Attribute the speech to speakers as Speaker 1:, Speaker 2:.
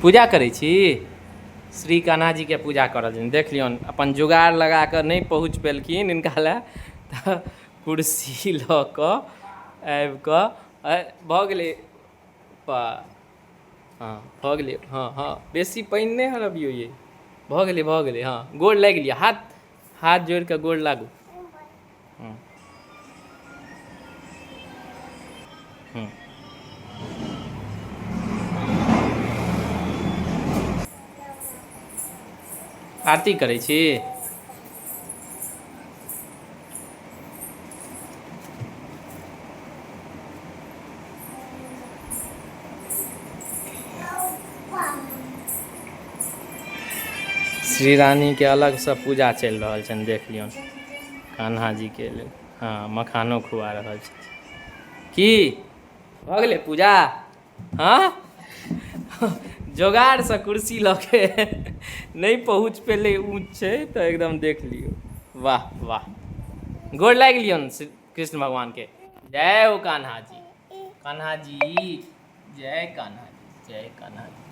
Speaker 1: पूजा करै छी? श्री कान्हाजीके पूजा कऽ रहल छथिन। देख लियौन, अपन जोगाड़ लगा कऽ नहि पहुँच पेलखिन हिनका लए, तऽ कुर्सी लऽ कऽ आबि कऽ भऽ गेलै। हँ, भऽ गेलै। हँ हँ, बेसी पानि नहि हरबियौ यै। भऽ गेलै, भऽ गेलै। हँ, गोर लागि लिअ। हाथ हाथ जोड़ि कऽ गोर लागू। हँ हँ। आरती करै छी? श्री रानीके अलगसँ पूजा चलि रहल छनि। देख लियौन, कान्हा जीके लेल। हँ, मखानो खुआ रहल छथि। की भऽ गेलै पूजा? हँ, जोगाड़सँ कुर्सी लऽ के नहि पहुँच पेलै, ऊँच छै तऽ एकदम। देख लियौ, वाह वाह! गोर लागि लियौन कृष्ण भगवानके। जय हो कान्हा जी, कान्हा जी, जय कान्हा जी, जय कान्हा जी।